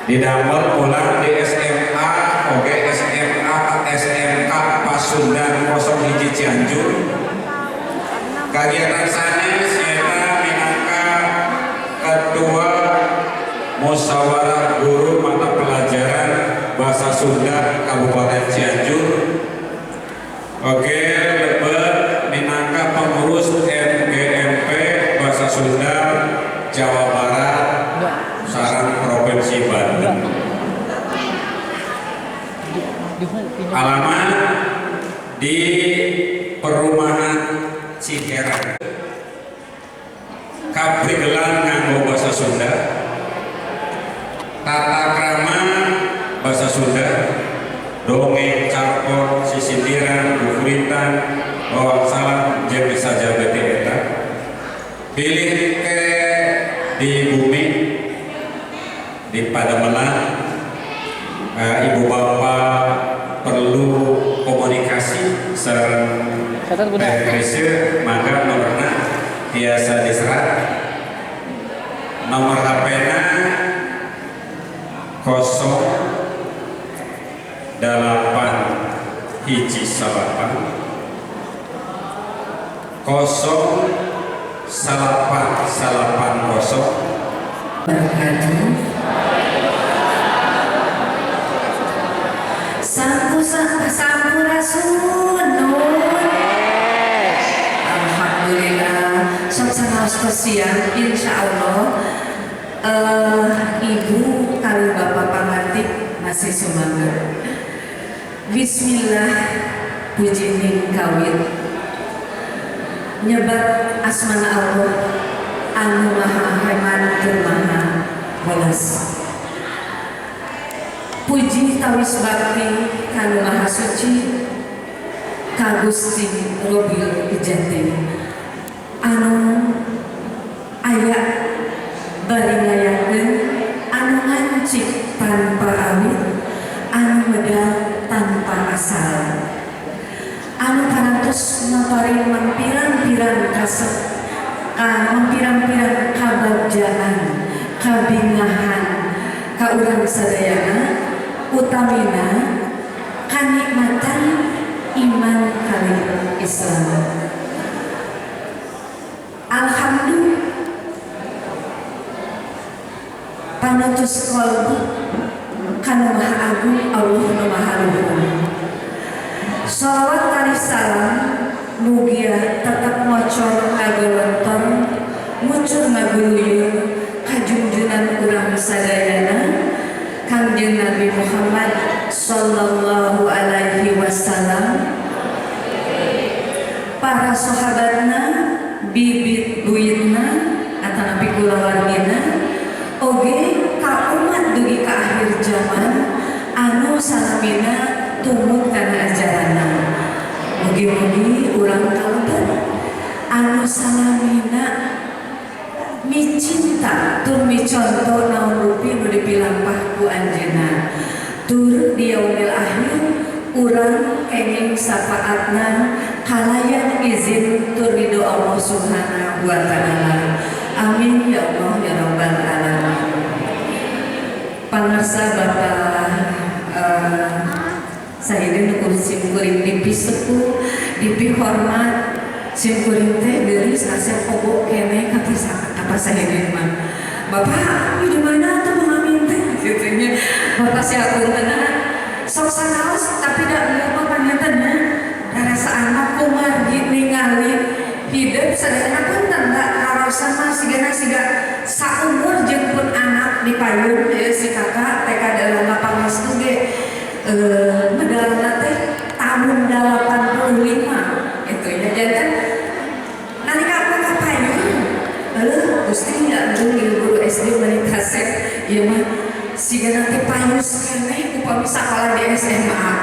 Didamel pulang di SMA, oke, SMA SMK Pasundan 01 Cianjur. Kegiatan sanes nyaeta minangka Ketua Musyawarah Guru Mata Pelajaran Bahasa Sunda Kabupaten Cianjur. Oke, lebet minangka pengurus MGMP Bahasa Sunda Jawa Barat sareng Provinsi Banten. Alamat di Perumahan Ciherang. Kaprigelan nganggo bahasa Sunda. Tata krama bahasa Sunda, dongeng, carpon, sisindiran, bufuritan, bawang salam, jeung sajabeti eta. Bilih ke di bumi di Padamelan, ibu bapak perlu komunikasi sareng Catat, Bunda. Teh Krisye, maka nomorna biasa diserat, nomor HP-na 0819 0990. Wabarakatuh. Sampu sampurasun, nun. Alhamdulillah. Sok sanaos siang, insya Allah ibu kali bapak pangantik masih semangat. Bismillah, pujining kawit. Nyebat asmana Allah anu maha heman tur maha welas. Puji tawis bakti kanu maha suci ka Gusti Robbil Izzati anu aya bari ngayakeun, anu ngancik tanpa awit, anu medal tanpa asal, anu parantos maparin mangpirang-pirang kasep ka mangpirang-pirang kabagjaan, kabingahan ka urang sadayana, utamina kanikmatan iman kali Islam. Alhamdulillah, panutus kolbu kanu maha agung Allah nu maha luhur. Sholawat kalih salam mugia tetap ngocor ngagolontor, ngucur ngaguluyur kajunjunan urang sadayana, Kangjeng Nabi Muhammad sallallahu alaihi wasallam, para sahabatna, bibit buyitna atanapi kulawargina, oge ka umat dugi ka akhir zaman anu salamina tumut kana ajaranna. Mugi-mugi urang kalebet anu salamina micinta tur miconto naon rupi nu dipilampah ku anjeunna, tur di yaumil akhir urang kenging syafaatna kalayan izin tur ridho Allah Subhanahu wa Ta'ala. Amin ya Allah ya Rabbal alamin. Pangersa Bapak Sahidin, nu simkuring dipisepuh, dipihormat, simkuring teh geulis, kasep kobo keneh kata kata Sahidin mah. "Bapak di mana tuh mengamin teh?" gitu nya. Bapak siapun sok sanaos, tapi da ieu mah panginten nya rarasaan mah kumargi ningali hidup sadayana. Punten da karaosan mah sigana siga saumur jeung pun anak di payun ya, si kakak TK dalam pangestu ge medalna teh tahun 85 itu ya. Janten nalika aku ka payun, heuh Gusti ya, guru SD mani kasep ieu mah, siga teh payus keneh upami sakola di SMA.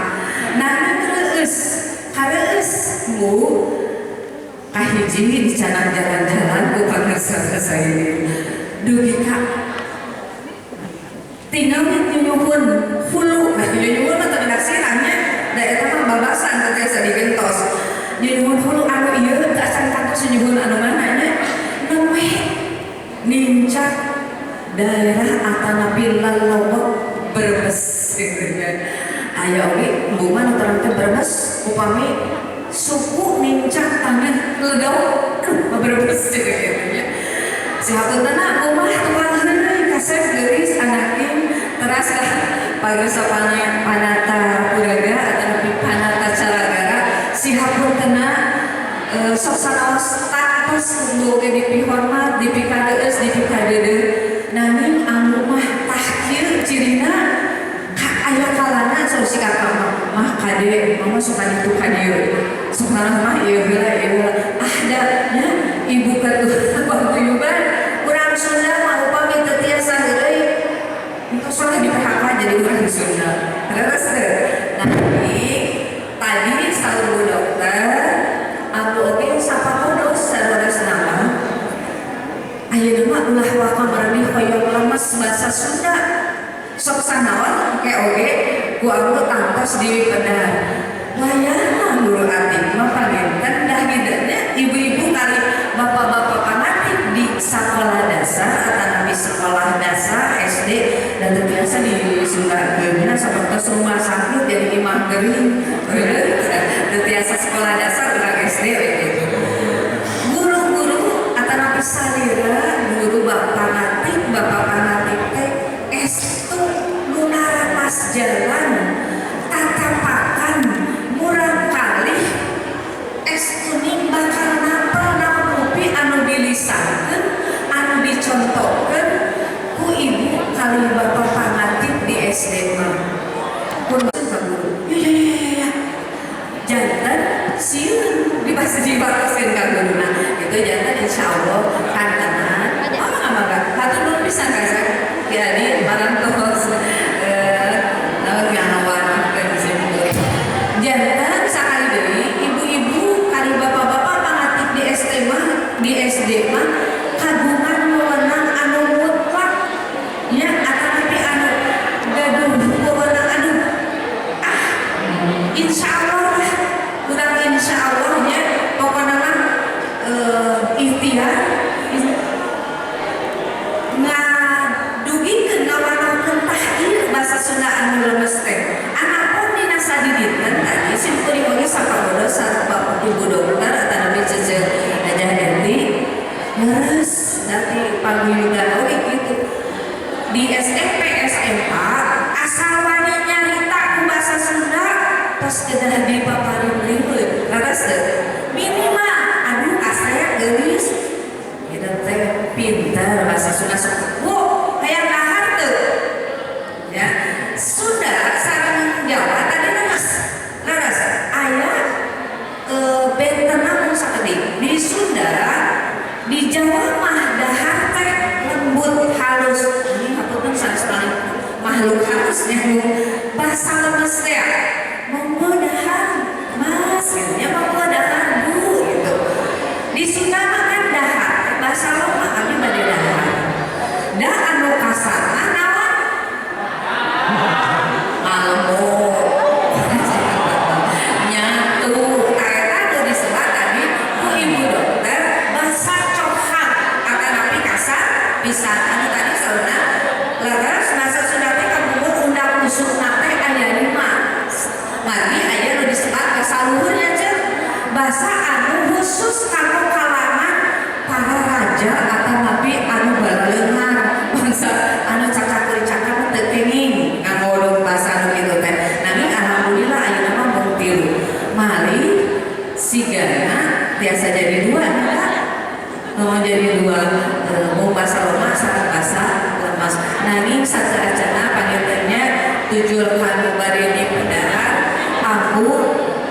Nanging reueus kareueus mu kahiji dicanang jalan-jalan ku pangersa ini dugi ka tinggal nyunyuhun hulu. Nah, nyunyuhun mah teu sirahnya da eta mah babasan teu tiasa digentos. Nyunyuhun hulu anu ieu teu acan kantos nyunyuhun anu mana nya, nembe nincak daerah atanapi lalawak. Brebes gitu kan. Aya oge ambu mah nu terang teh Brebes upami suku nincak tanah ledok, aduh, Brebes gitu nya. Sihapuntenna ambu mah tukang heureuy, kasep, geulis, anaking teras lah pagersapana panata puraga atau lebih panata caragara. Sihapuntenna, sok sanaos tangtos kudu oge dipihormat, dipikadeus, dipikadeudeuh, nanging ambu mah tah kieu cirina ka aya kalana sok si kakak mah, "Mah, kade, mama suka ditu ka dieu, sok mah ieu heula, ieu heula." Ah, da nya ibu ketua paguyuban urang Sunda mah upami teu tiasa heureuy entos lah di PHK jadi urang Sunda. Terus teu? Nah, ini tadi saur Bu Dokter, ambu oge sapagodos saluras nama. Ayeuna mah ulah waka marani hoyong lemes bahasa Sunda. Sok sanaon ke oge ku ambu tangtos dipedar. Wayahna guru atik mah panginten dah nya ibu-ibu kali bapak-bapak panatik di sekolah dasar atau di sekolah dasar SD dan biasa di Sunda seperti rumah sakit jadi imah gering biasa sekolah dasar urang SD gitu. Guru-guru atau napi salira guru bapak panatik teh estu nu naratas jalan tatapakan murang kalih estu bakal napal napupi anu dilisankeun, anu dicontohkeun ku ibu kali bapak panatik di SD mah pun ka guru ya ya ya ya ya janten sieun dibatoskeun ka guruna itu. Janten insya Allah kantenan. Oh, mangga, mangga, hatur nuhun pisan ka jadi parantos naon ngahawarkeun simkuring. Janten sakali deui ibu-ibu kali bapak-bapak pangatik di SD mah, di SD mah kagungan wewenang anu mutlak ya, atanapi anu gaduh wewenang anu ah insya Allah lah kurang insya Allahnya pokoknya mah ikhtiar ngadugikeun, ngawanohkeun tah ieu bahasa Sunda anu lemes teh. Anapun dina sadidinten tadi simkuring oge sapagodos sareng Bapak Ibu Dokter atanapi Cece Hajah Enti leres dari paguyuban oge gitu di SMP SMA asal wani nyarita ku bahasa Sunda tos kedah dipaparin rieut. Leres teu? Minimal, "Aduh, kasep, geulis gitu teh, pinter bahasa Sunda." Sok, Bu, hayang dahar teu ya? Sunda sareng Jawa tadi leres, leres aya bentena mung sakedik di Sunda. Di Jawa mah dahar teh lembut, halus. Ini hapunten sanes paling makhluk halusnya bahasa lemes teh, "Monggo dahar, Mas," gitu ya, "Monggo dahar, Bu," gitu. Di Sunda mah kan dahar bahasa loma, "Abdi bade dahar." Da anu kasar mah naon? Ngalembok, nyatu. Eta nu disebat tadi ku ibu dokter bahasa cohak atanapi kasar pisan anu tadi saurna. Leres, bahasa Sunda teh kapungkur undang usukna teh aya lima. Margi aya nu disebat bahasa luhurnya ceuk bahasa anu khusus kanggo kalangan para raja atanapi anu balaleunghar, bangsa anu cakak cakap teu kenging nganggo bahasa anu kitu teh. Nanging alhamdulillah ayeuna mah mung tilu malih sigana tiasa jadi dua. Nah, mau jadi dua, mau bahasa Roma sareng bahasa lemas. Nanging satu acana pangintennya tujuan kanu bade dipedar aku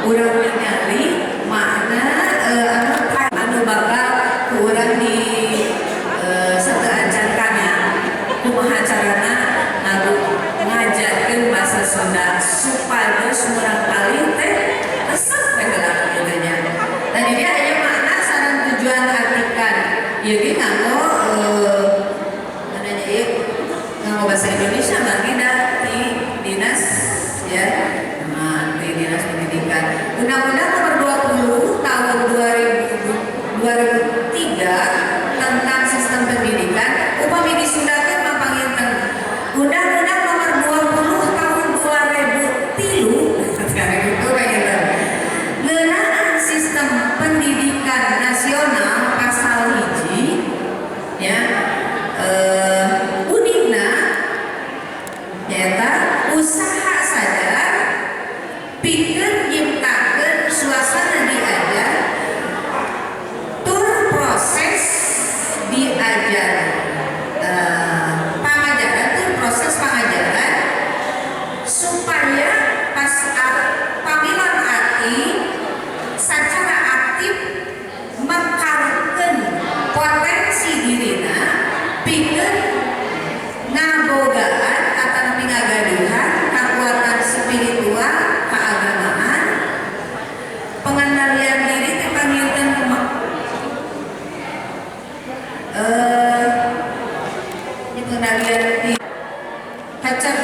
urang ningali makna anu anu bakal ku urang di satu acan kana kumaha carana ngadu ngajarkeun bahasa Sunda supados murang kali teh resep we heula kitu nya. Tadi dia aya makna sareng tujuan artikan ieu ge nganggo mananya ieu nganggo bahasa Indonesia margi da di dinas.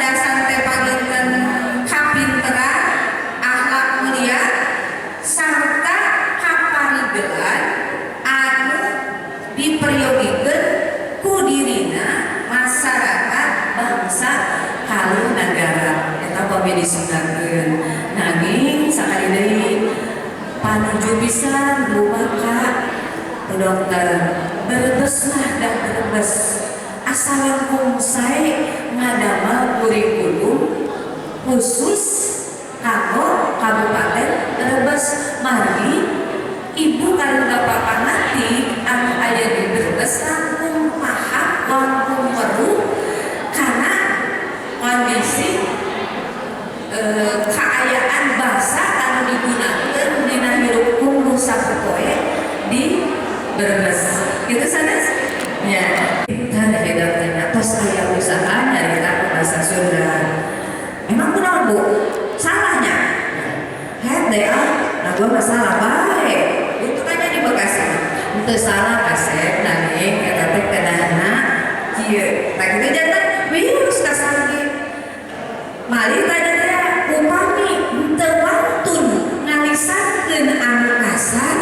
Kecerdasan teh panginten kapinteran, akhlak mulia, sarta kaparigelan anu diperyogikeun ku dirina, masyarakat, bangsa, kalih nagara. Eta pami disundakeun. Nanging sakali deui panuju pisan Bu, Bapak, Bu Dokter, Brebes lah dan Brebes asa langkung sae ngadamel kurikulum khusus kanggo Kabupaten Brebes, margi ibu kalih bapak pangatik anu aya di Brebes langkung paham, langkung weruh karena kondisi kaayaan bahasa anu digunakan dina hirup kungkuh sapopoe di Brebes gitu sanes nya. Kita ya, tos aya usaha nyarita bahasa Sunda. Emang kunaon, Bu, salahnya? Hete ah, nah gua mah salah bae itu kan di Bekasi itu salah kasep, nanging eta teh kedahna kieu. Tah kitu janten virus kasangge malih tadi teh upami teu wantun ngalisankeun anu kasar,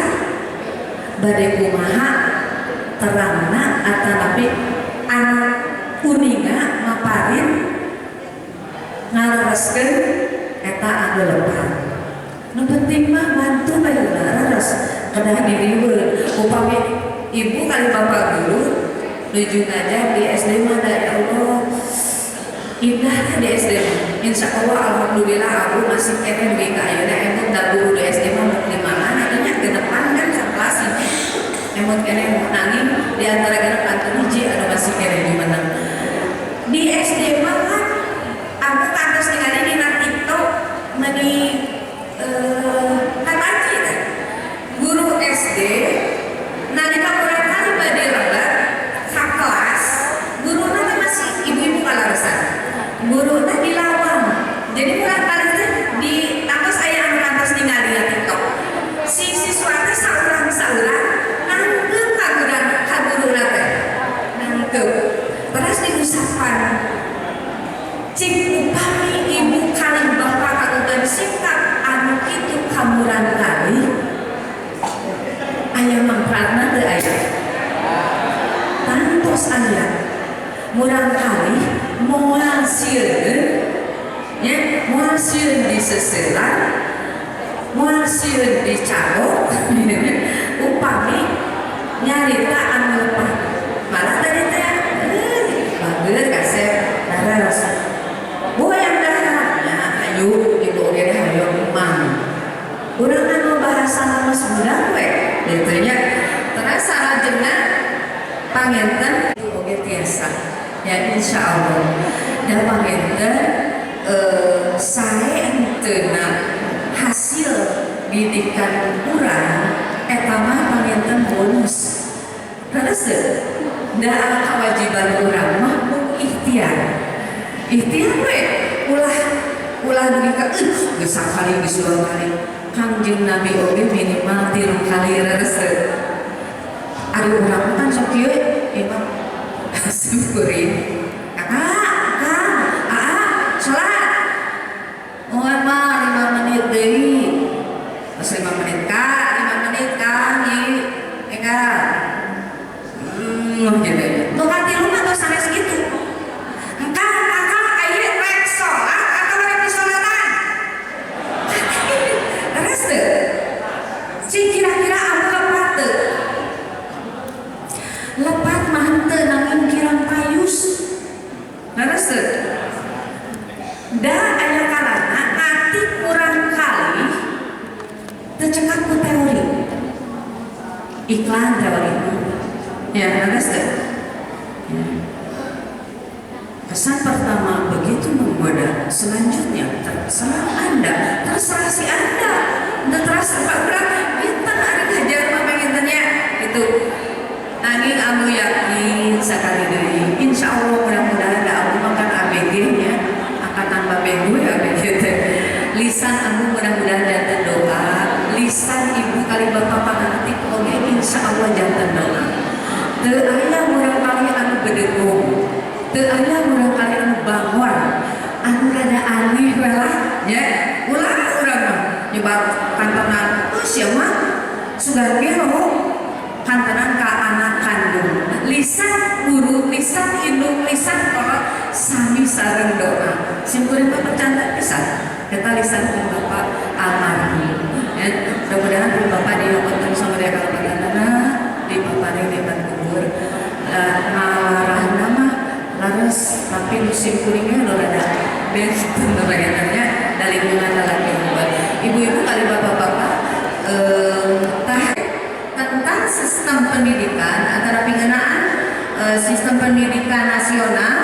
bade kumaha terangna atanapi anu uninga maparin ngalereskeun eta anu lepat. Nu penting mah bantu bae leres, kedah diriweun. Upami ibu kalih bapak guru nuju ngajar di SD mah da, ya Allah, indah di SD mah. Insya Allah, alhamdulillah, aku masih keneh dugi ka ayeuna emut. Da guru di SD mah muk limaan atuh nya, genepan kan sakelas ini emut keneh. Nanging di antara genep kantun hiji anu masih keneh jumeneng di SD mah kan. Aku kantos ningali dina TikTok meuni kataji teh guru SD nalika murangkalih bade lebet ka kelas, guruna teh masih ibu-ibu kalaresan, guruna dilawan. Jadi murangkalih teh di kantos aya anu kantos ningali dina TikTok, si siswa teh saurang-saurang nangkep ka guru, ka guruna teh nangkep, terus diusapan. Cik, upami ibu kalih bapak kagungan sikap anu kitu ka murangkalih, aya manfaatna teu? Aya, tangtos aya. Murangkalih moal sieun nya, moal sieun diseseulan, moal sieun dicagok upami nyarita anu lepat. Malah tadi teh bager kasep, leres, Bu, yang dahar. Nah, ayo ibu oge deh, ayo emang urang anu bahasa nama Sunda we gitu nya. Terus salajengna panginten oge tiasa ya, insya Allah. Dan panginten sae enteuna hasil didikan urang eta mah panginten bonus. Terus teu da kewajiban urang mah mung ikhtiar, ikhtiar we, ulah ulah dugi ka geus sakali, geus dua kali. Kangjeng Nabi oge minimal 3 kali, leres teu? Ari urang kan sok kieu, imam syukurin, kakak, kang, aa, sholat. Mohon mah 5 menit deui. Terus 5 menit kak, 5 menit kang, nyi, enggak gitu. Nu katilu mah tos sanes kitu. Engkang, kakak, aya rek sholat atau rek disolatan? Leres teu? Cing, kira-kira anu lepat teu? Lepat mah henteu, nanging kirang payus. Leres teu? Da aya kalana ati murangkalih teu cekak ku teori. Iklan teori. Ya, leres teu? Ya. Kesan pertama begitu menggoda, selanjutnya terserah Anda, terserah si Anda, udah terasa Pak Urang, pinter ari ngajar mah pengennya itu. Nanging amu yakin sakali deui, insya Allah mudah-mudahan da amu makan ABG nya, angkatan babeh gue ABG teh. Lisan amu mudah-mudahan janten doa, lisan ibu kalih bapak pangatik oge insya Allah janten doa. Teu aya murangkalih anu bedegung, teu aya murangkalih anu bangor. Anu rada aneh we lah nya. Ulah urang mah nyebat kantenan, oh sia mah sugan gelo kantenan ka anak kandung. Lisan guru, lisan indung, lisan kolot sami sareng doa. Sim kuring mah percanda pisan eta lisan pun bapak almarhum ya. Mudah-mudahan pun bapak dihapunten samudia kalepatanana, dipaparin nikmat kubur. Ngalarahna mah laras, tapi nu sim kuringnya nu rada benten nu nya da lingkungan lalaki unggul. Ibu-ibu kali bapak-bapak, tentang sistem pendidikan antara pengenaan sistem pendidikan nasional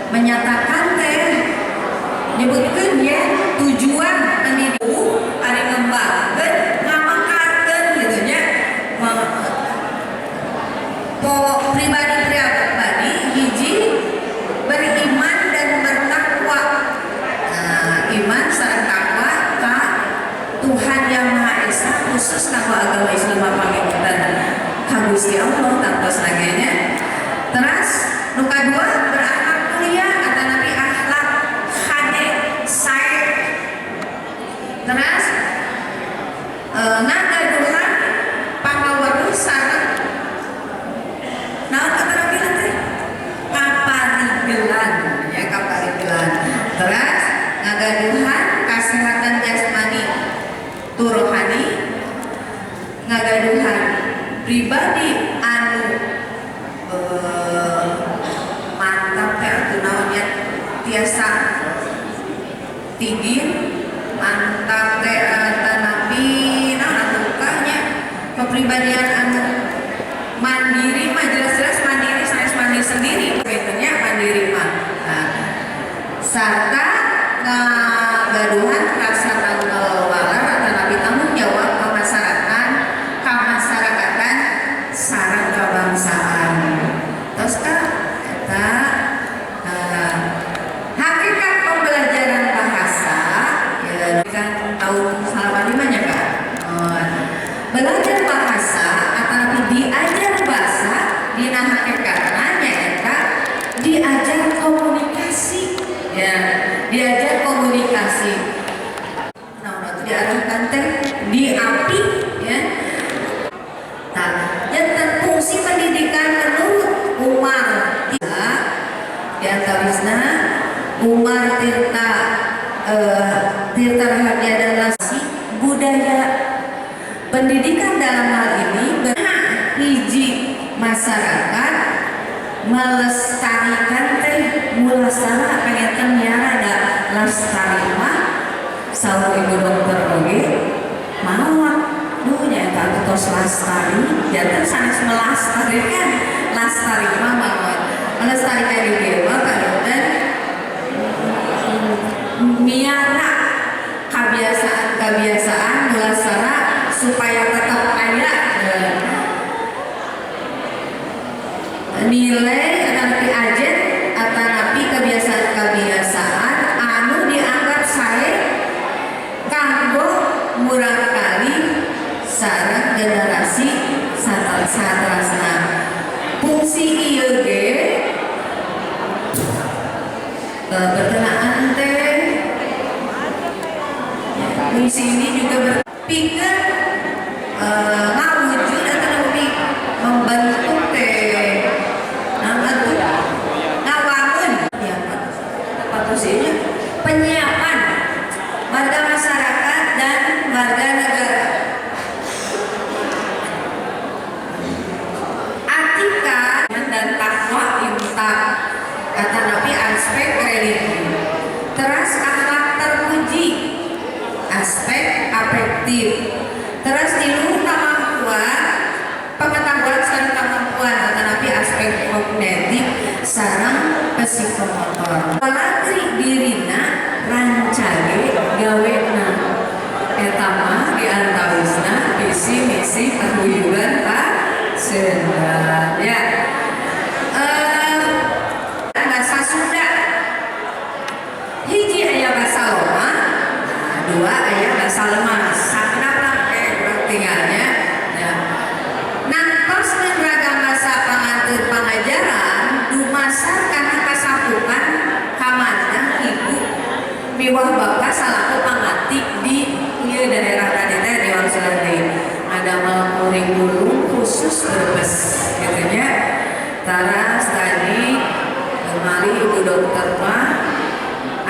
menyatakan teh nyebutkeun ya tujuan pendidikan ari ngembangkeun, ngamekarkeun gitu nya. Po pribadi pribadi hiji beriman dan bertakwa. Nah, iman sareng takwa ka Tuhan Yang Maha Esa, khusus kanggo agama Islam panginten ka Gusti Allah tangtos nya. Terus nu kadua berakhlak mulia atanapi akhlak hade sae. Terus ngagaduhan pangaweruh sareng naon keterampilan teh kaparigelan ya, kaparigelan. Terus ngagaduhan kesehatan jasmani tur rohani, ngagaduhan pribadi anu mantap teh atuh naon nya, tiasa tinggi mantap teh atanapi naon atuh nya kepribadian anu mandiri mah, jelas-jelas mandiri, sanes mandiri sendiri nya, mandiri mah. Nah, sarta ngagaduhan rasa tanggal walar atanapi tanggung jawab kemasyarakatan sareng kebangsaan. Terus ka eta hakikat pembelajaran bahasa ya kan tahun 85 nya Kak. Oh, belajar bahasa atau diajar bahasa dina hakikatna nyaeta diajar komunikasi ya, diajar komunikasi. Nah, itu diarahkan teh diapi ya. Nah, janten fungsi pendidikan menurut Umar Tirta, di antawisna Umar Tirta, Tirta Raharja dan Lasi budaya. Pendidikan dalam hal ini hiji masyarakat melestarikan teh mulasara pengen miara da lestari mah saur ibu dokter oge mawa duh nyaeta atuh tos lestari janten sanes melestarikan, lestari mah mawa melestarikan di dieu mah panginten miara kebiasaan-kebiasaan mulasara supaya tetap aya nilai atanapi ajet atanapi kebiasaan-kebiasaan anu dianggap sae kanggo murangkali sareng generasi satrasna. Fungsi ieu ge berkenaan teh fungsi ini juga berpikir ngawujud atau lebih membentuk teh atuh ngawangun ya apa sih penyiapan warga masyarakat dan warga negara. Atika dan takwa imtak kata Nabi aspek religi. Terus akhlak terpuji aspek afektif. Terus tilu kemampuan pengetahuan sareng kemampuan kata Nabi aspek kognitif sareng psikomotor. Walagri dirina rancage gawena eta mah di antawisna visi misi paguyuban Pasundan ya. Bahasa Sunda hiji aya bahasa Loma, nah, dua aya bahasa Lemas. Sakenapa urang tinggalnya ya. Nangtos ragam bahasa panganteur pangajaran dumasar kana kasapukan. Piwah bapak salaku pangatik di ieu daerah tadi teh di wangsulan deui. Ngadamel kurikulum khusus Brebes gitu nya. Taras tadi kemari ibu dokter mah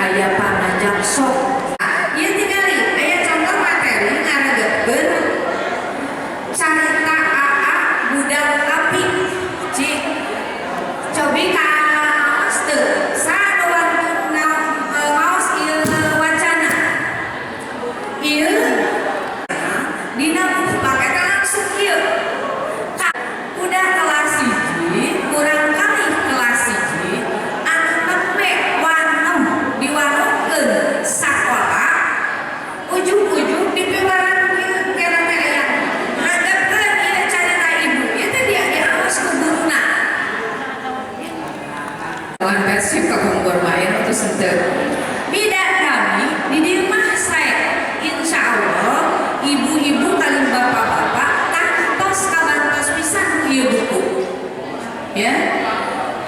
aya pangajak sok. Ieu tingali aya contoh materi ngaregetkeun carita AA budak api. Cik cobi kaos teu saha wantun ngaos ieu wacana. Ieu dina buku paket langsung ieu. Udah kelas 1, kurang kali kelas 1 anu nembe wanem diwanemkeun sakola ujung-ujung dipiwarang ieu kira teh aya hadapkeun ieu carita ibu ieu teh dia diawas ku guruna. Lawan Persib kapungkur main atau senteu. Bida kami di dieu mah sae. Insya Allah ibu-ibu kali bapak-bapak tangtos kabantos pisan ku ieu buku. Ya.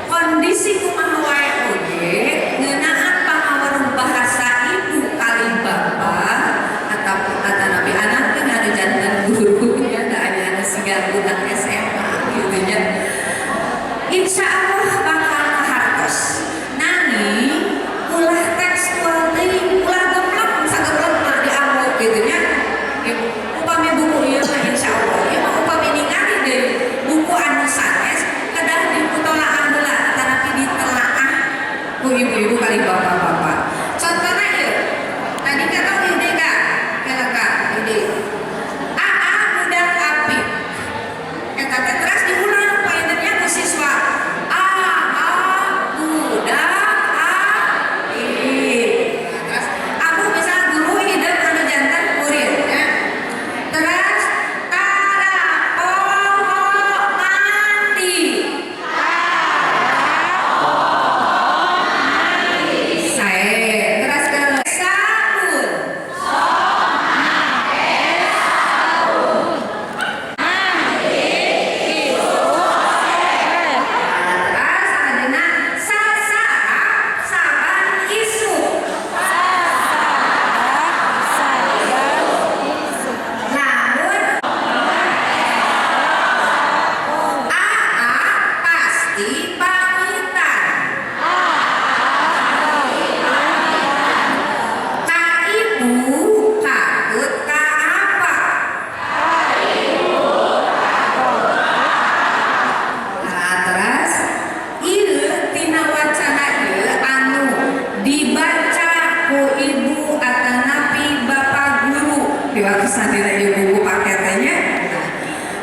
Kondisi kumaha wae oge ngeunaan pangaweruh bahasa ibu kali bapak atau atanapi anak teh anu janten guru ya da aya anu siga budak SMA gitu nya. Insya Allah bakal kahartos. Nanging ulah tekstual teuing, ulah gemlek sagemlek mah diambil gitu nya. Upami buku ieu mah insya Allah ieu mah upami ningali deui buku anu sanes kedah diputolaah heula tetapi ditelaah ku ibu-ibu kali bapak-bapak. Contohna ieu. Tadi kata ide ka, kela ka ide. AA budak api. Eta teh teras diulang painternya ku siswa. AA budak api. Terus aku misalnya guru hidup anu janten murid ya. Terus tara poho mandi. Sae. Terus ke sabun. Terus adina sasaap saban isuk. Namun AA pasti pamitan. Ka ibu katut ka apa? Nah, terus ieu tina wacana ieu anu dibaca ku ibu atanapi bapak guru diwakisan dina ieu buku paketnya.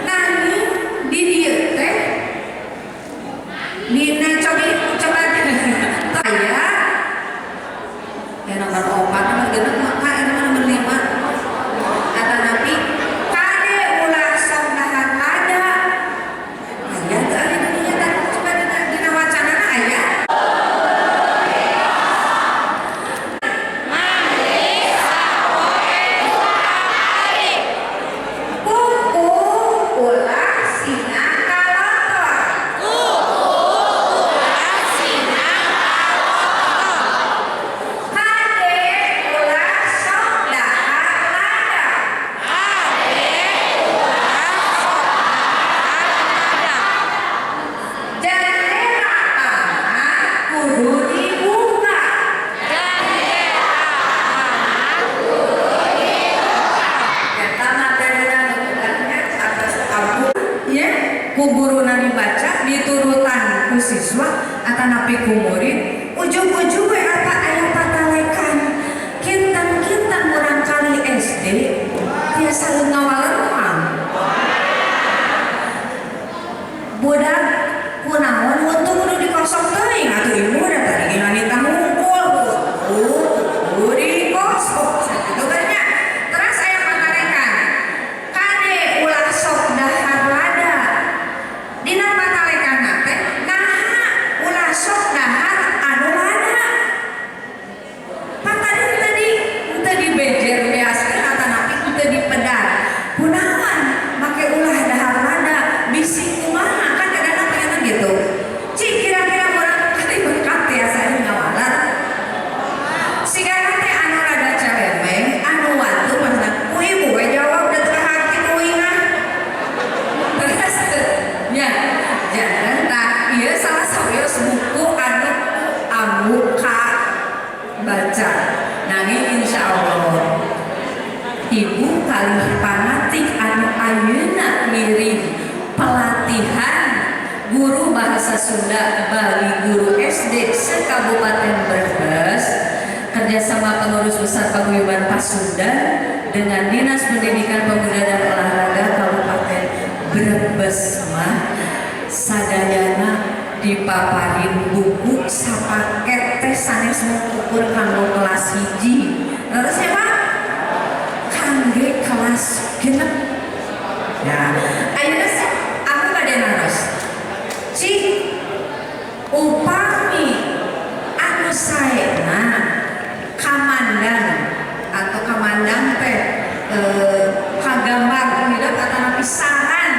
Nanging di dieu teh dina cobi coba aya ya nomor 4 nomor 6 maka ini mah nomor 5 atanapi kade ulah sok dahar lada aya teu aya di dinya tah coba dina wacanana aya. Kuku ulah singa kalotor. Kade ulah sok dahar lada. Jendela kamar kudu dibuka. Eta materina nu nya atas abu ya ku guruna dibaca diturutan ku siswa atanapi ku murid ujung-ujung we apa aya patalekan kinten-kinten murang kali SD tiasa ngawalerang budak kunaon untung kudu dikosok teuing atuh ibu da tadi ge nganita hungkul kudu dikosok sakitu kan nya. Terus aya patarekan kade ulah sok dahar lada dina patalekan teh naha ulah sok dahar anu lada. Sunda bagi guru SD se-Kabupaten Brebes kerjasama pengurus besar Paguyuban Pasundan dengan Dinas Pendidikan Pemuda dan Olahraga Kabupaten Brebes mah sadayana dipaparin buku sapaket teh sanes ukur kanggo kelas 1. Terus ya, Pak, kangge kelas 6 ya. Ayeuna aku bade naros, cik, upami anu saena kamandan atau kamandan teh kagambar hidup atau saran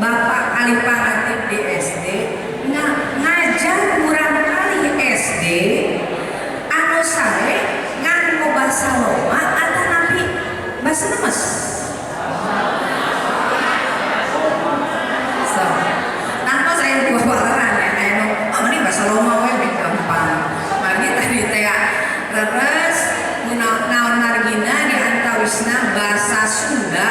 Bapak kali pangatip di SD ngajar murangkalih SD anu sae nganggo basa Roma atanapi basa lemes? So, tanpa saya buah waleran ya, kayak nu, oh ini bahasa Roma we lebih gampang. Margi tadi teh leres naon margina di antawisna bahasa Sunda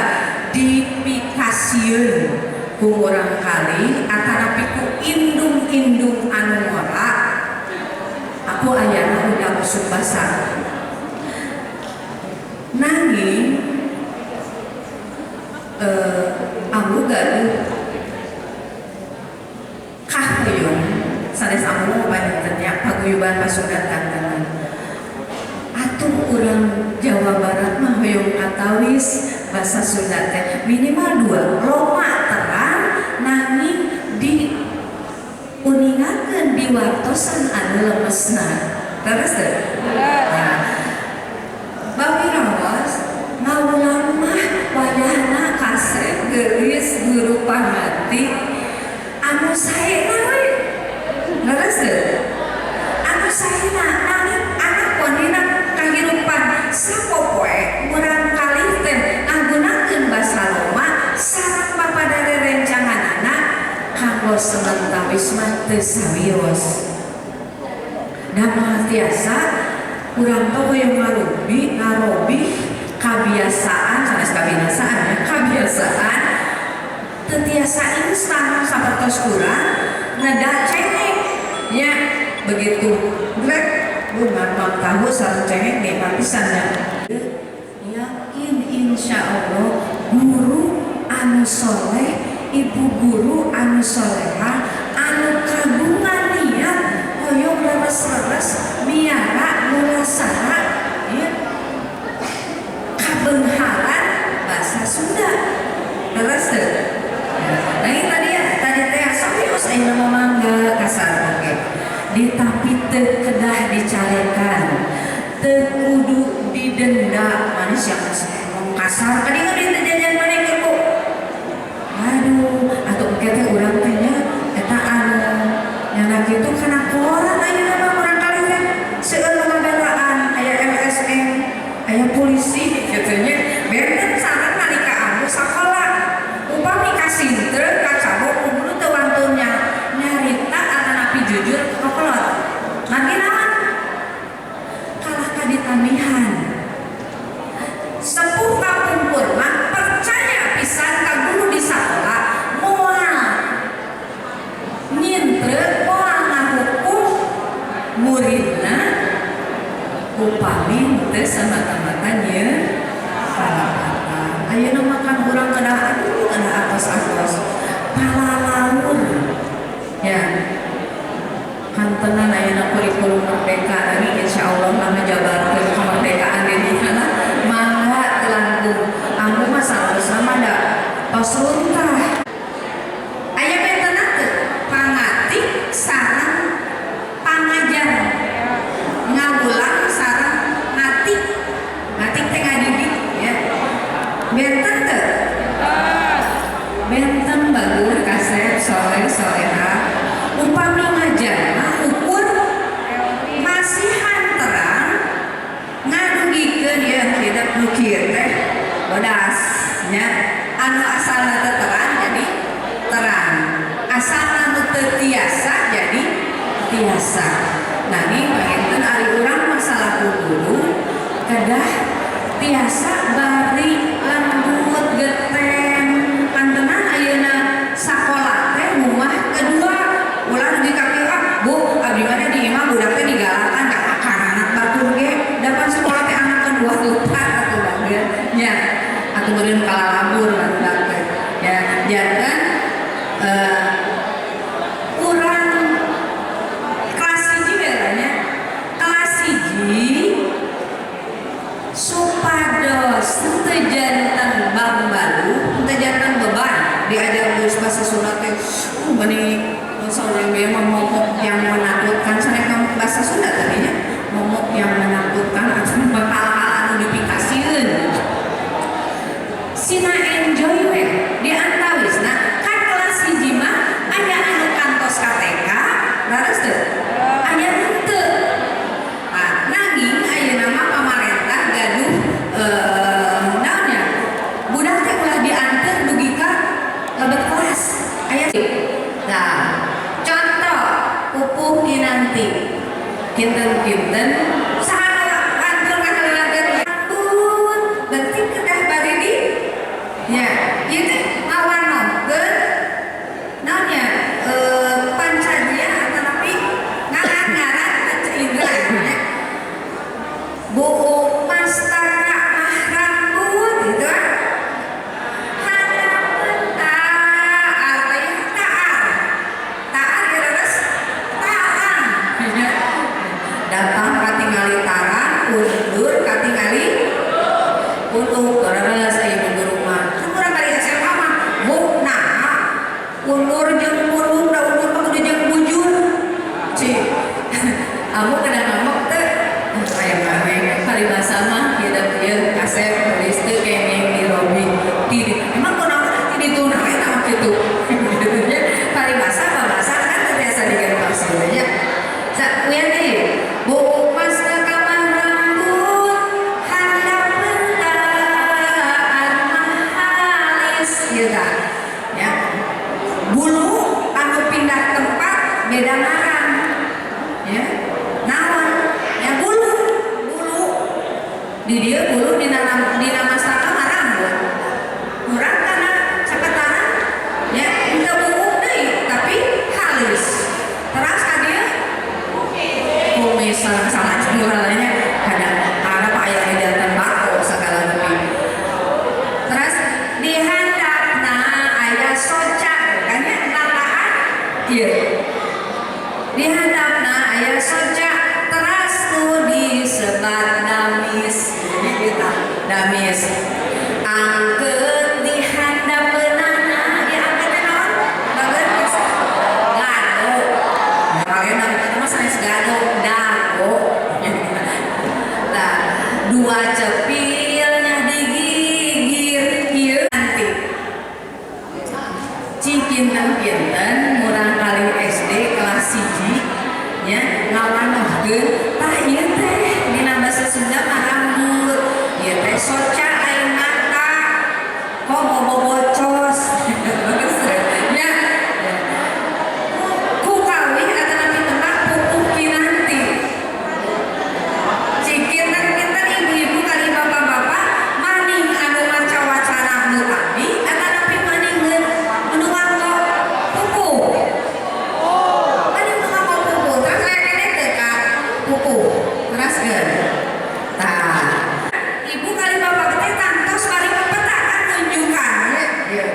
dipikasieun ku murangkalih atanapi ku indung-indung anu ngora. Aku ayana udah usuk basa. Nanging ambu gaduh kahoyong sanes ambu panjenengan, paguyuban Pasundan kantenan atuh urang Jawa Barat mah hoyong katawis bahasa Sunda teh minimal dua, Roma terang nanging di uningakeun diwartosan anu lemesna. Terus teu? Nah, Bawi rawas ngawulang mah wayahna kasep geulis guru pangati anu saena we. Leres teu? Anu saena nanging anak dina kahirupan sapopoe murangkalih teh ngagunakeun basa Roma sareng bapak rerencanganana kanggo samentawis mah teu sawios. Da moal tiasa urang teh hoyong ngarobih kabiasaan, sanes kabinasaan ya, kabiasaan teu tiasa instan sapertos kurang neda cengek nya, begitu grek bu mantap tahu sareng cengek nikmat pisan nya. Yakin insya Allah guru anu soleh, ibu guru anu soleha anu kagungan niat hoyong leres-leres miara mulasara ya kabeungharan bahasa Sunda. Leres teu? Nah, ini tadi ya, tadi teh serius ayeuna mah mangga kasar oge. Ditapi teu kedah dicarekan, teu kudu didenda. Manis yang ngomong kasar tadi nggak di jajan maneh ke ku. Aduh, atau engke teh urang teh nya eta anu nyana kitu kana koran ayeuna mah murangkalih teh seueur nu ngabelaan, aya LSM, aya polisi kitu nya. Benten sareng nalika anu sakola. Upami kasintreng kacabok ku guru teu wantun nyarita atanapi jujur ka kokolot. Margi naon? Kalah ka ditamihan. Sepuh kapungkur mah percaya pisan ka guru di sakola moal nyintreng, moal ngahukum muridna upami teu samata-mata nyieun kalepatan. Ayeuna mah kan urang kedah aduh kedah atos-atos palalaur ya. Kantenan ayeuna kurikulum merdeka lagi insyaallah mah ngajabarkeun kemerdekaan di dinya lah mangga teu langkung. Ambu mah saterusna mah da tos runtah. Aya bentenna teu pangatik sareng pangajar, ngawulang sareng ngatik. Ngatik teh ngadidik ya. Benten teu? Benten bagus kasep soleh soleha. Upami ngajar mah ukur masihan terang ngadugikeun ya hidup nu kieu teh bodas nya, anu asalna teu terang jadi terang, asalna nu teu tiasa jadi tiasa. Nanging panginten ari urang masalah guru kedah tiasa bari lembut geten. Kantenan ayeuna sakola teh rumah kedua. Kinten-kinten saha nu kantun ngaheulankeun rambut berarti kedah bari di nya ieu teh ngawanohkeun naon nya pancadia atanapi ngaran-ngaran panca indra nya. Buuk mastaka mah rambut gitu kan. Handapeun taar teh taar. Taar ya leres tarang. Datang katingali tarang, undur katingali punuk. Leres ieu guru mah. Kan urang bari SMA mah buk naha undur jeung punuk da undur mah kudu jeung bujur. Cik. Amu kena ngamuk teh aya kami paribasa mah ieu da ieu kasep tulis teu kenging dirobih ti emang kunaon ti ditu na we tah kitu nya paribasa babasa kan teu biasa digentos gitu nya. Sakuyan deui buuk mastaka mah rambut handapeun taar mah halis ieu tah nya. Bulu anu pindah tempat beda ngaran ya. Naon ya bulu bulu di dieu bulu dina dina mastaka mah rambut urang kana sakataran ya henteu buuk deui tapi halis teras ka dieu kumis salah jualannya kadang ada pak aya di jantan bako segala rupi. Terus di handapna aya soca kan nya nataan ieu di handapna aya soca teras nu disebat damis jadi kita damis angkeut di handapeunana diangkeut naon bageus gado kalian itu mah sanes gado dago. Nah, dua cepilnya digigir ieu nanti cikinten-kinten murang kali SD kelas 1 nya ngawanohkeun tah ieu teh dina basa Sunda mah rambut ieu teh soca lain mata kok bobocos nya ku kawih atanapi tembak pupuh kinanti. Cikinten-kinten ibu-ibu kali bapak-bapak maning anu maca wacana nu tadi atanapi maning nu nganggo pupuh maning nu nganggo pupuh terus aya keneh teu ka pupuh teraskeun tah ibu kali bapak teh tangtos bari pepetakan nunjukan ya ieu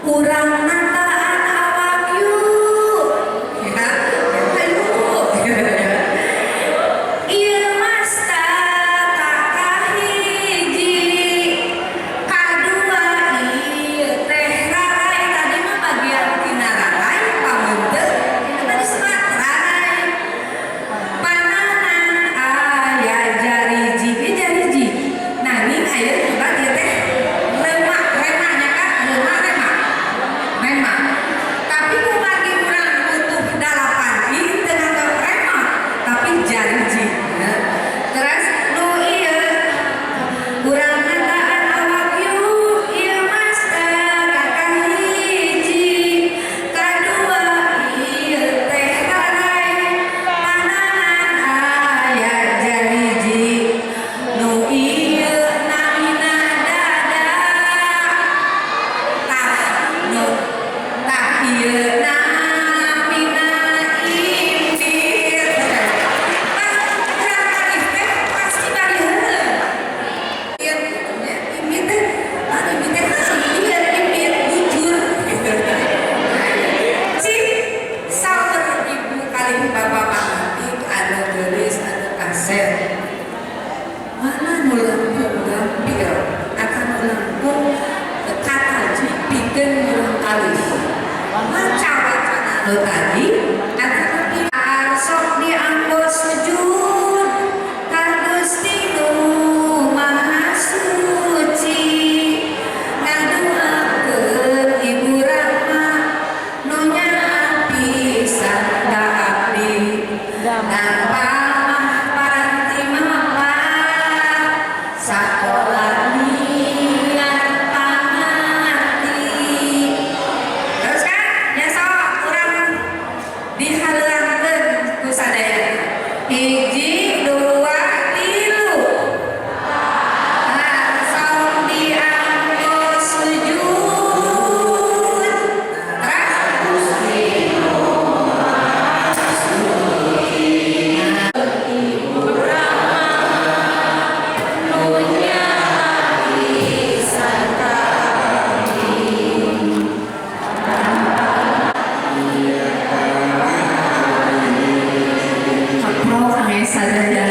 urang nataan awak yuk ya ayo ieu mastaka kahiji kadua ieu teh rarai tadi mah bagian tina rarai pamunteuk tadi sebat rarai pananan aya jariji ieu jariji nanging aya nyebat ieu teh lemak remahnya kan lemak remak remak tapi kumargi urang butuh 8 i teu nganggo remak tapi jariji ya. Terus nu ieu urang nataan awak yuk ieu mastaka kahiji kadua ieu teh rarai pananan aya jariji nu ieu namina dada tah nu tah ieu namina imbir. Tah urang teh pasti bari heureun ieu nya imbir teh anu imbir teh heueuh ieu imbir bujur. Cik saur ibu kali bapak panganti anu geulis anu kasep mana nu langkung gampil atau nu langkung kataji pikeun murang kali maca wacana nu tadi atanapi sok dianggo sujud ka Gusti nu Maha Suci ngaduakeun Ibu Rama nu nyaah pisan ka abdi nangpal mah paranti mapah sakola niat pangarti. Terus kan ya sok urang Hiji, dua, tilu. Langsung dianggo sujud. Terus. Kaprok kangge sadaya.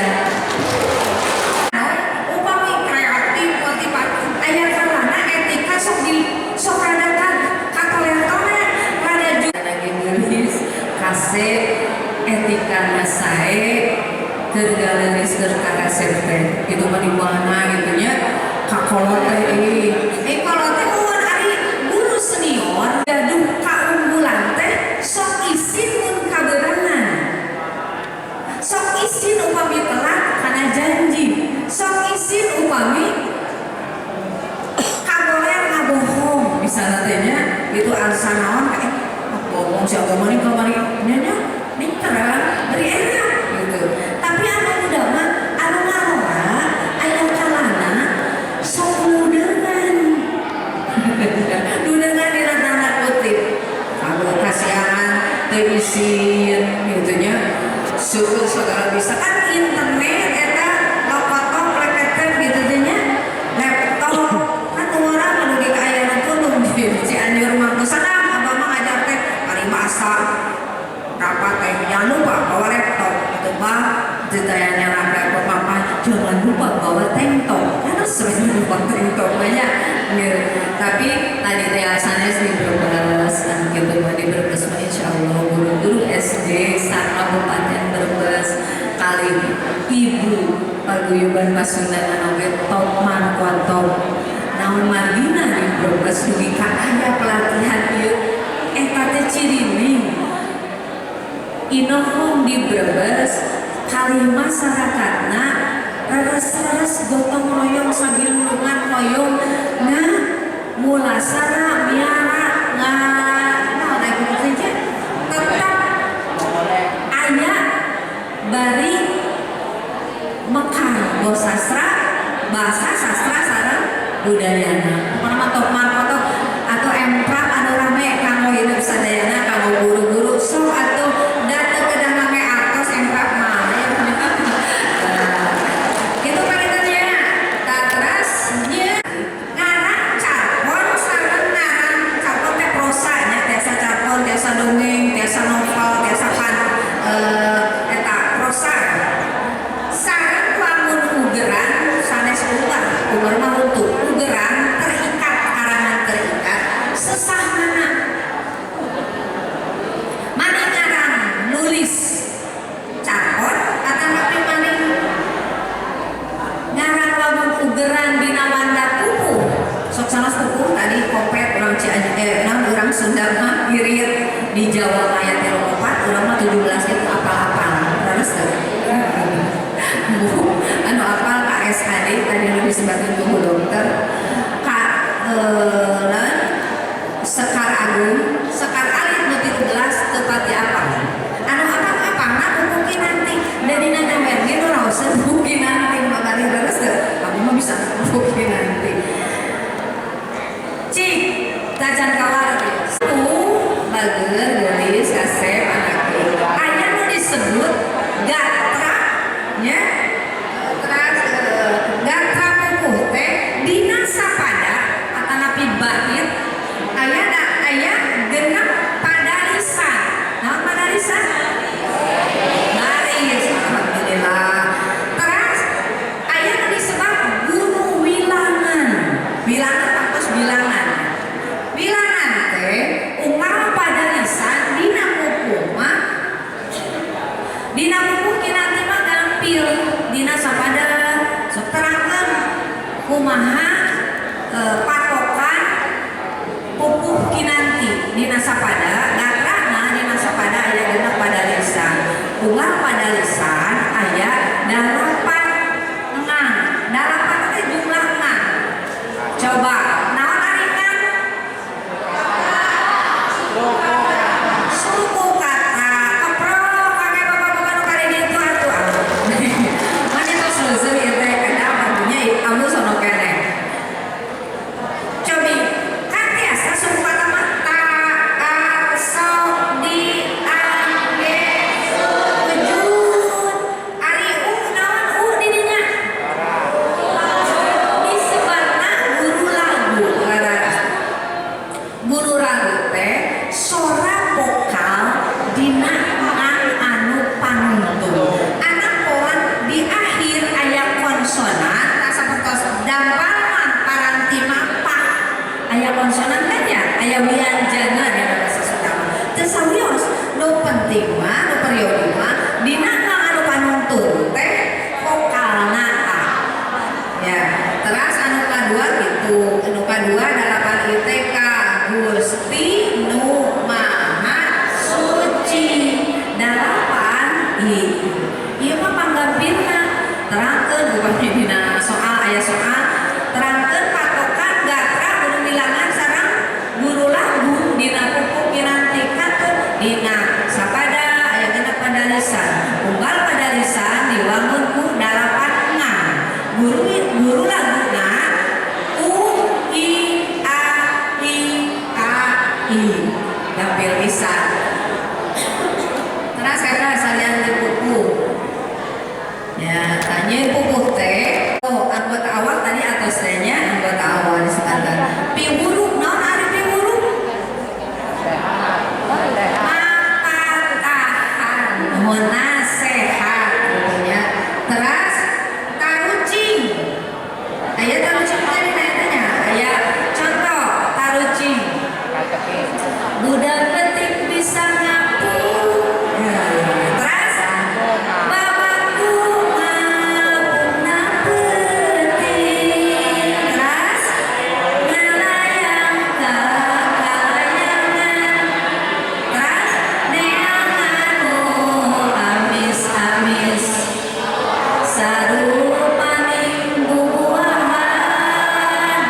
Upami kreatif motivasi aya kalana etika sok di sok rada katoler-toler rada juga lagi geulis kasep, etikana sae, keur galeris keur karesep teh itu mah di mana gitu nya kakolot teh ih kolot teh mun ari guru senior gaduh kaunggulan teh sok isin mun kabeurangan, sok isin upami telat kana janji, sok isin upami kagoler ngabohong misalnya teh nya itu alasan naon, bohong si agama nih kamari nya nya ning terang beri enak gitu. Tapi anu muda mah anu ngarora aya kalana sok ludengan ludengan dina tanda kutip kagok kasihan teu isin gitu nya. Syukur segala bisa kan internet eta lokotok leketek gitu teh nya, laptop kan urang anu di kaayaan kudu di Cianjur mah geus sadang abah mah ngajar teh paribasa rapat teh jangan lupa bawa laptop gitu mah ditanya laptop papa jangan lupa bawa tank top karena sering lupa tank top banyak gitu. Tapi tadi teh asalnya di Brebes anu kitu mah di Brebes mah insyaallah guru-guru SD sa Kabupaten Brebes kali ibu paguyuban Pasundan oge top markotop naon margina di Brebes dugi ka aya pelatihan ieu eta teh cirining inohong di Brebes kali masyarakatna reres-reres gotong royong sagilulungan hoyong nah mulasara miara nga naon aya kudu teh tetap aya bari mekar go sastra bahasa sastra sareng budayana. Pokona mah top markotop atau emprak anu rame kanggo hidup sadayana kanggo guru-guru sok atuh dateng kedah make artos emprak mah ya. Itu pangintennya teras nya ngarang carpon sareng ngarang carpon teh prosa nya tiasa carpon tiasa dongeng tiasa novel tiasa pan eta prosa sareng wangun ugeran sanes ugar uger mah untuk ugeran terikat karangan terikat sesah mana mana ngarang nulis carpon atau tapi maning ngarang wangun ugeran dina wanda pupuh sok sanes pupuh tadi kopet urang Cianjur naon urang Sunda mah irit di Jawa aya 3 4 urang mah 17 itu apal-apal terus teu Bu, anu apal KSHD tadi nu disebutkan ku dokter Ka naon Sekar Agung Sekar Alit nu 13 teu pati apal anu apal apal buku nanti dari nana werge nu raoseun buku nanti makanya terus teu abdi mah bisa buku nanti cik tacan kawar ku bager geulis kasep anak aya nu disebut gatra nya teras gatra pupuh teh dina sapada atanapi bait aya da aya genep padalisan naon padalisan baris alhamdulillah. Teras aya nu disebut guru wilangan wilangan atos bilangan bilangan teh unggal padalisan dina pupuh mah dina pupuh kinanti mah gampil dina sapada sok terangkeun kumaha patokan pupuh kinanti dina sapada gatrana dina sapada aya genep padalisan unggal padalisan aya dalapan ngang dalapan teh jumlah ngang coba naon ari ngang suku kata keprok kake bapak-bapak nu kali ditu atuh. penting mah nu peryogi mah dina anu panuntun teh vokalna tah. Ya, terus anu kadua gitu, anu kadua dalapan ITK Gusti nu Maha Suci. Dalapan I. Ieu mah panggampirna terangkeun bukannya dina soal aya soal terangkeun patokan gatra guru bilangan sareng guru lagu dina pupuh kinanti katut dina sapada aya genep padalisan unggal padalisan diwangun ku dalapan ngan guru guru laguna U I A I A I gampil pisan. Terus kata salian di pupuh ya tanya pupuh teh oh anggota awal tadi atau nya anggota awal di standar piwuruk naon ari piwuruk mapatahan munasehat ya. Terus tarucing aya tarucing tadi nanya aya contoh tarucing budak letik bisa ngapung ya. Terus bapakku ngapungna peuting. Terus ngalayang ka kalayangan. Terus neangan nu amis-amis sarupaning bubuahan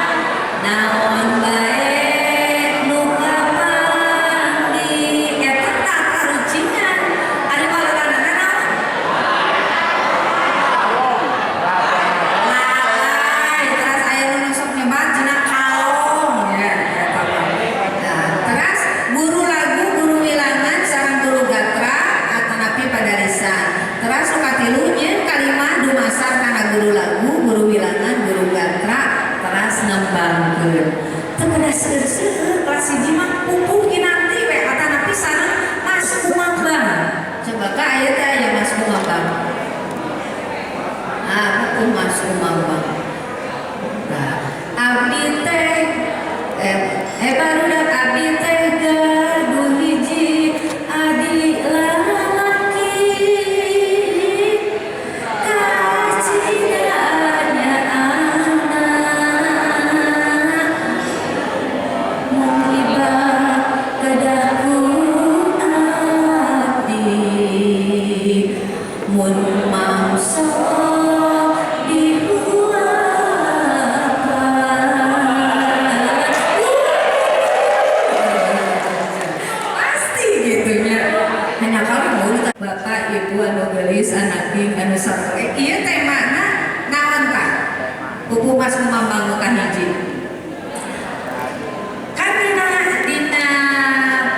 naon bae nu kapanggih eta tah tarucingan ari paletanana naon lalai. Terus aya nu sok nyebat dina kalong ya eta mah. Nah, terus guru lagu guru wilangan sareng guru gatra atanapi padalisan. Terus nu katilu nyeun kalimah dumasar kana guru lagu guru wilangan guru gatra teras ngembangkeun teu kedah seueur-seueur kelas hiji mah pupuh kinanti we atanapi sareng Mas Kumambang. Coba ka aya teh aya Mas Kumambang. Ah, pupuh Mas Kumambang. Nah, abdi teh barudak abdi teh gaduh hiji adi lalaki kacidanya anak mung ibak kedaku abdi mun mangsa dihuapan. Pasti gitunya hanya kalau bapak ibu anu geulis anak ing anu sapoe ieu temana naon tah pupuh Mas Kumambang nu kahiji kan dina dina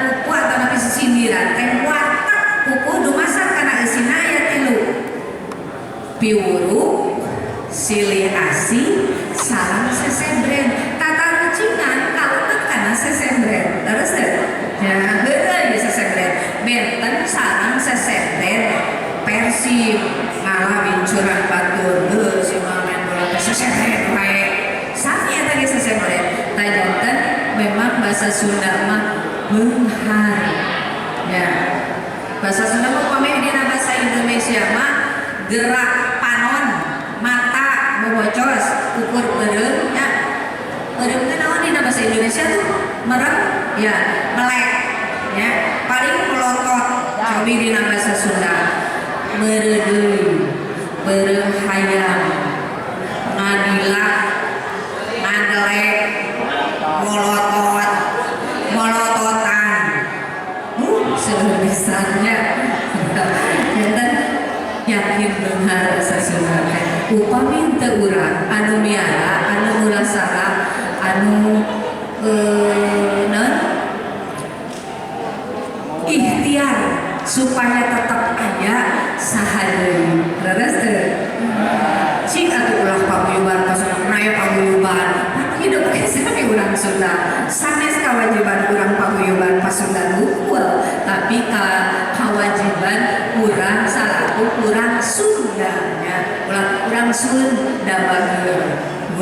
pupuh atanapi sisindiran teh watak pupuh dumasar kana eusina aya tilu piwuruk silih asih sareng sesembren tatarucingan kalebet kana sesembren terus teh ya heueuh ieu sesembren benten sareng sesembren Persib ngalah bincuran batur heuh si mah main bola teh sesembren wae sami eta ge sesembren tah janten memang bahasa Sunda mah beunghar ya. Bahasa Sunda mah upami dina bahasa Indonesia mah gerak panon mata bobocos ukur beureum nya beureum teh naon dina bahasa Indonesia tuh merem ya melek ya paling melotot cobi dina bahasa Sunda meureudeuy beureum hayam ngadilak ngadelek molotot molototan seueur pisannya janten yakin beunghar bahasa Sunda teh upami teu urang anu miara anu mulasara anu naon ikhtiar supaya tetap aya saha deui leres teu cik atuh ulah paguyuban pasundaan aya paguyuban hidup oge sami urang Sunda sanes kewajiban urang paguyuban Pasundan hungkul tapi kewajiban urang salaku urang Sunda nya ulah urang Sunda bageur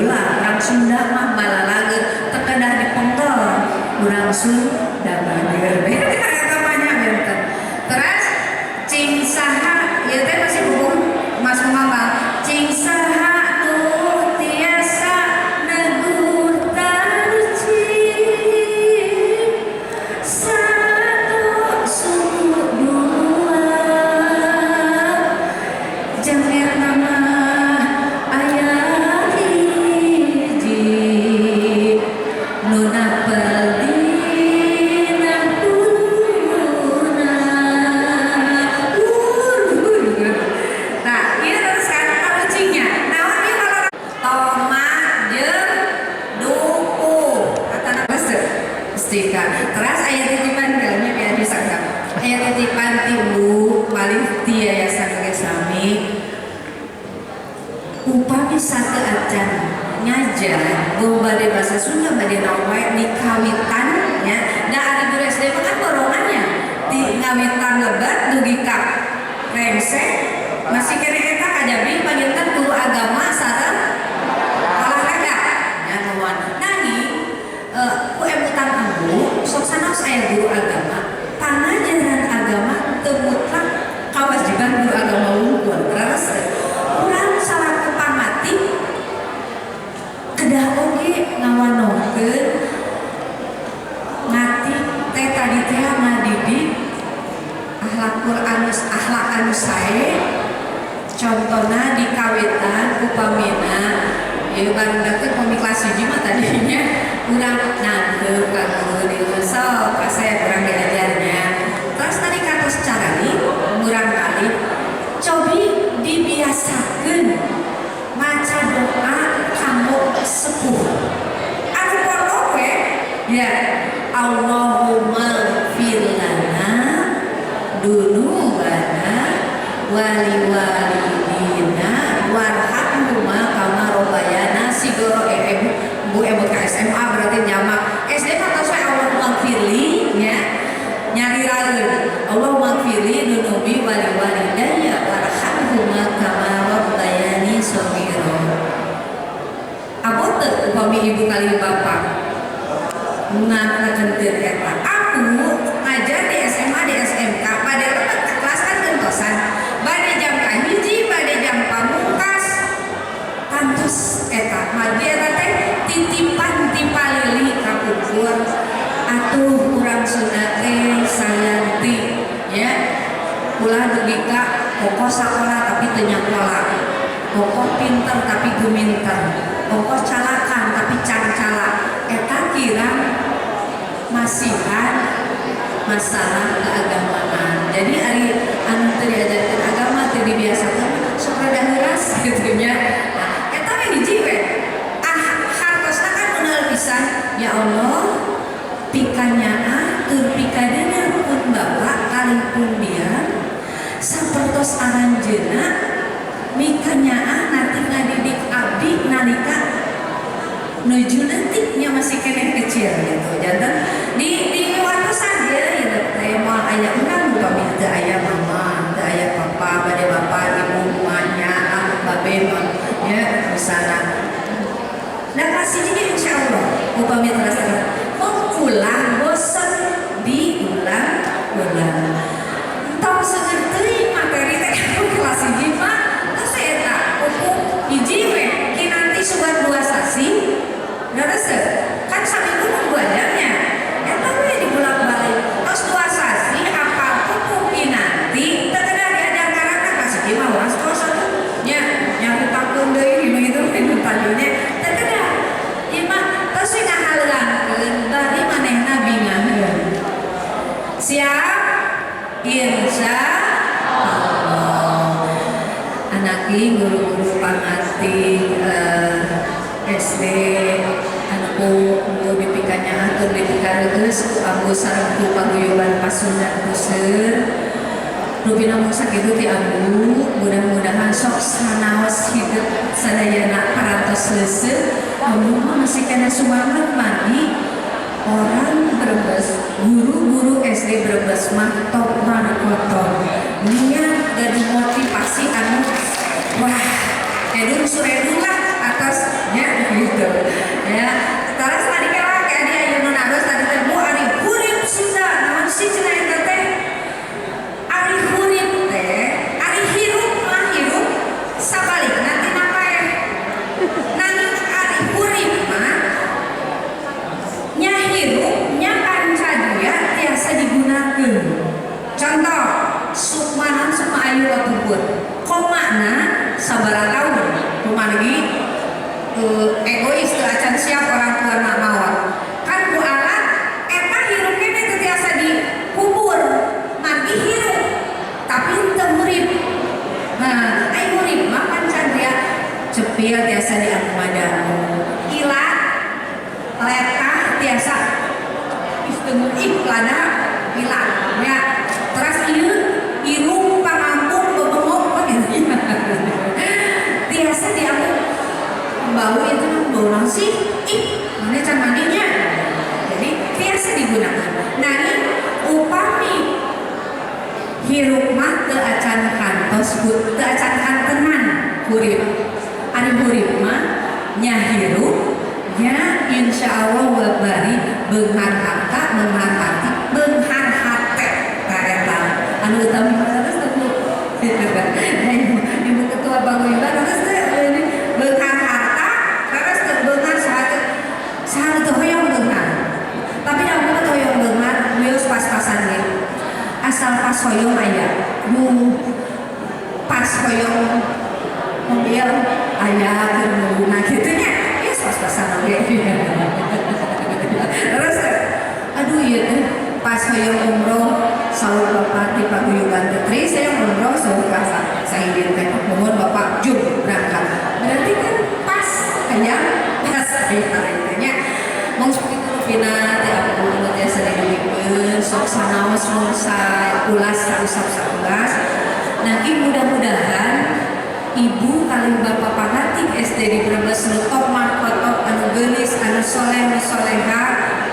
ulah urang Sunda mah balalageur teu kedah dipengkel urang Sunda bageur beda eta mah nya benten. Terus sateuacan ngajar boh bade bahasa Sunda bade naon wae di kawitan nya. Da ari guru SD mah kan borongannya di ngawitan lebat dugi ka rengse masih kene eta kajabi panginten guru agama sareng olahraga nya nuhun. Nanging ku emutan ambu sok sanaos aya guru agama, pangajaran agama teu mutlak kawajiban guru agama wungkul. Leres teu? Urang salaku pamatik kedah oge ngawanohkeun ngatik teh tadi teh ngadidik akhlakul anus akhlak anu sae. Contohna di kawitan upamina ieu baru deket pami kelas 1 mah tadinya urang nangkeup ka guru di sok kasep urang diajarnya. Terus tadi katos carani murang kali cobi dibiasakeun maca doa kanggo sepuh anu pondok we ya, Allahumma ighfir lana dunubana wali walidina warhamhuma kama robayana sigoro. Bu emot ka SMA berarti nyamak SD mah tos we Allahumma ighfirli nya nyariraeun Allahumma ighfirli dunubi wali walidayya warhamhuma kama rabbayani shaghira. Abot teu upami ibu kali bapak nganakeun eta? Aku ngajar di SMA di SMK bade lebet ke kelas kan gentosan bade jam kahiji bade jam pamungkas kantos eta margi eta teh titipan ti palili kapungkur. Atuh urang Sunda teh sayanti ya ulah dugi ka kokoh sakola tapi teu nyakola, kokoh pinter tapi guminter, kokoh calakan tapi cangcala. Eta kirang masihan masalah keagamaan. Jadi ari anu teu diajarkeun agama teu dibiasakeun sok rada heuras kitu nya. Nah, eta we hiji we. Ah hartosna kan meunal pisan ya Allah pikanyaah tur pikadeuneur pun bapak kalih pun dia sapertos aranjeuna mikanyaah nanti ngadidik abdi nalika nuju leutiknya masih keneh kecil gitu. Janten di watosan dia gitu teh moal aya urang upami teu aya mama teu aya papa bade bapak ibu emaknya ah babe mah ya misalna. Nah kelas hiji ge insyaallah upami terus mengulang bosen diulang-ulang. Entong seueur teuing materi teh kelas hiji mah terus eta hukum hiji we kinanti sugan 2 sasi. Leres teu? Kan saminggu mah 2 jamnya. Eta we dibolak-balik. Terus 2 sasi apal hukum kinanti teu kedah diajar karakter kelas hiji mah was-was atuh nya nyaritakeun deui nu itu nu tadina teu kedah. Ieu mah tos we ngahaleuangkeun bari manehna bingaheun. Siap? Insya Allah. Anaki guru-guru pangating SD anakku ku dipikannya atur dipikareus ku ambu sareng ku paguyuban Pasundan Puseur. Rupina mung sakitu ti ambu, mudah-mudahan sok sanaos hidup sadayana parantos leuseuh. Ambu mah masih kena sumanget margi orang Brebes, guru-guru SD Brebes mah top markotor. Niat gaduh motivasi anu wah edun suredun lah atasnya gitu ya. Terus tadi kan kayak dia aya nu naros tadi teh bu ari hurip Sunda naon sih cenah eta teh? Ari hurip teh ari hirup mah hirup sabalikna tina paeh. Nanging ari hurip mah nya hirup nya pancadia tiasa digunakeun. Contoh sukma naon sukma ayu kapungkur komana sabaraha taun kumargi egois teu acan siap orang tua nak maot kan ku alat eta hirup keneh teu tiasa dikubur margi hirup tapi teu hurip. Nah ai hurip mah pancadria cepil tiasa dianggo ilat letah tiasa ih ih lada ilat ya. Terus ieu irung pangampung bebengok gitu tiasa dianggo. sih? Ih, mana can mandinya? Jadi biasa digunakan. Nanging upami hirup mah teu acan kantos, teu acan kantenan hurip. Ari hurip mah nya hirup nya insya Allah bari beunghar harta, beunghar hati, beunghar hate ta eta. Anu utami mah terus teu Bu. Ibu ketua paguyuban terus teu ini beunghar harta, terus teu beunghar saha saha teu hoyong beunghar. Tapi lamun teu hoyong beunghar wios pas-pasan ge. Asal pas hoyong aya. Nu pas hoyong mobil aya keur nunggu kitu nya. Ieu pas-pasan oge. Terus aduh ieu teh pas hoyong umroh saur bapak di paguyuban teh Tri saya umroh saur ka sahidin teh mohon bapak jum berangkat. Berarti kan pas hayang pas hayang nya. Mong sakitu rupina teh ampun nu tiasa didugikeun sok sanaos mung saulas sausap saulas. Nanti mudah-mudahan ibu kalih bapak pangatik SD di Brebes nu top markotop anu geulis anu soleh nu soleha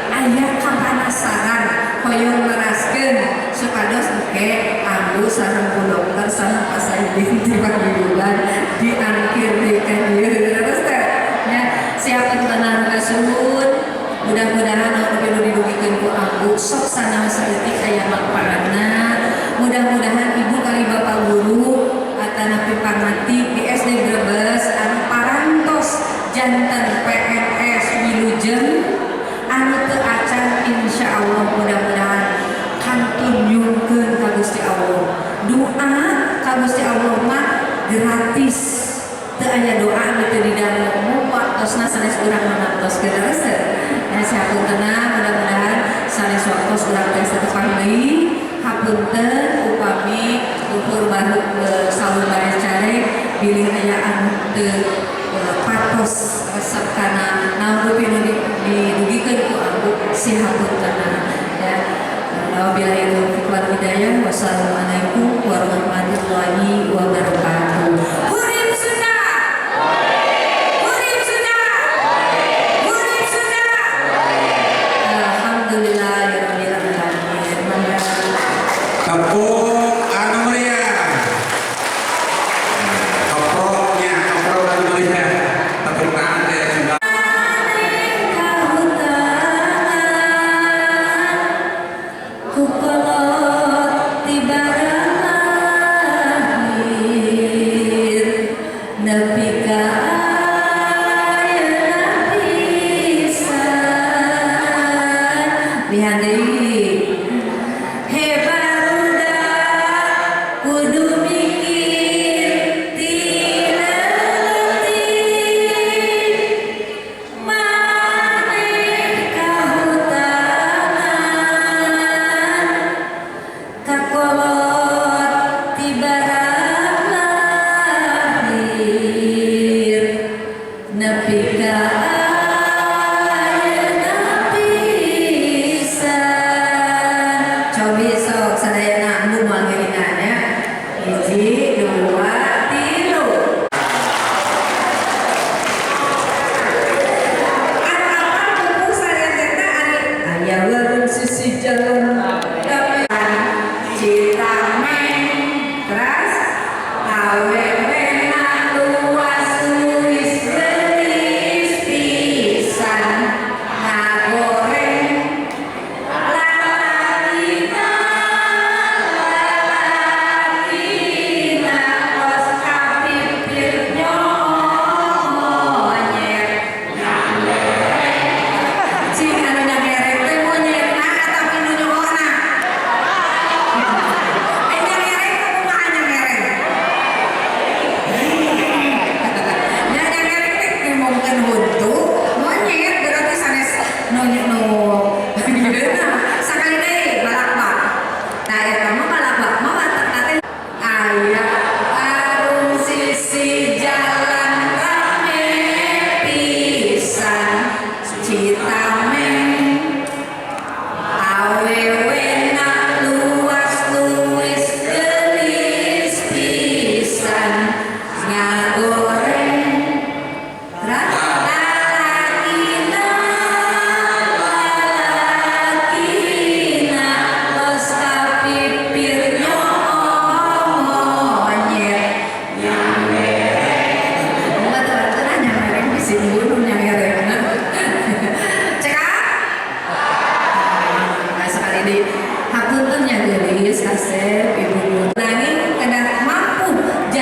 aya kapanasaran hoyong neraskeun supados engke ambu sareng Bu dokter sareng Pak Saidin di paguyuban diangkir deui ka dieu terus teh nya siap tenan kasuhun. Mudah-mudahan anu nu didugikeun ku ambu sok sanaos saeutik aya manfaatna. Mudah-mudahan ibu kali bapak guru atanapi pangatik di SD Brebes anu parantos janten PNS wilujeng anu teu acan insya Allah mudah-mudahan kantun nyungkeun ka Gusti Allah. Doa ka Gusti Allah mah gratis. Teu aya doa anu teu didangu mu waktosna sanes urang manartoskeun terus teu. Nah, sahapuntenna mudah-mudahan sanes waktos urang teh satepang deui. Hapunten upami luhur baru saur bae carek bilih aya anu teu patos resep kana naon rupi nu didugikeun ku ambu si hapuntenna ya. Wabillahi taufiq wal hidayah. Wassalamualaikum warahmatullahi wabarakatuh. Hurip Sunda! Hurip Sunda! Hurip Sunda! Alhamdulillahirabbil alamin. Mangga. Tepuk anu meriah. Keproknya, keprok anu meriah. Tepuk tangan ya sudah. Ku kolot ti barang lahir.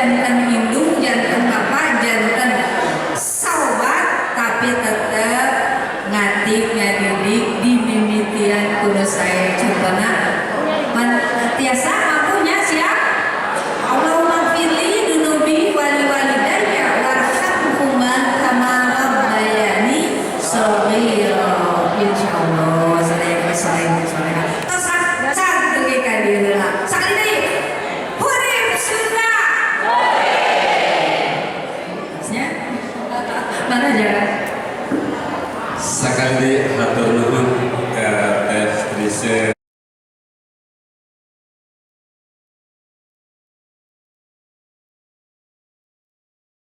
Janten indung, janten bapak, janten sahabat, tapi tetep ngatik ngadidik di mimitian kudu saya. Contohna man tiasa mampunya, siap. Allahummaghfirli dzunubi wali walidayya warhamhuma kama rabbayani shaghira. Insyaallah sadaya soleh soleha. Tos can dugi ka dieu heula. Sakali deui. Hurip Sunda. Nya. Mana jalan? Sakali hatur nuhun.